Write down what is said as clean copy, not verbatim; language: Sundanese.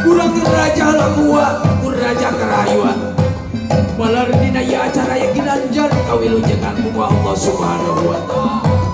Urang raja lakua, raja kerayuan. Malar dina ieu acara yang ginanjar kawilujengan ku Allah Subhanahu wa Ta'ala.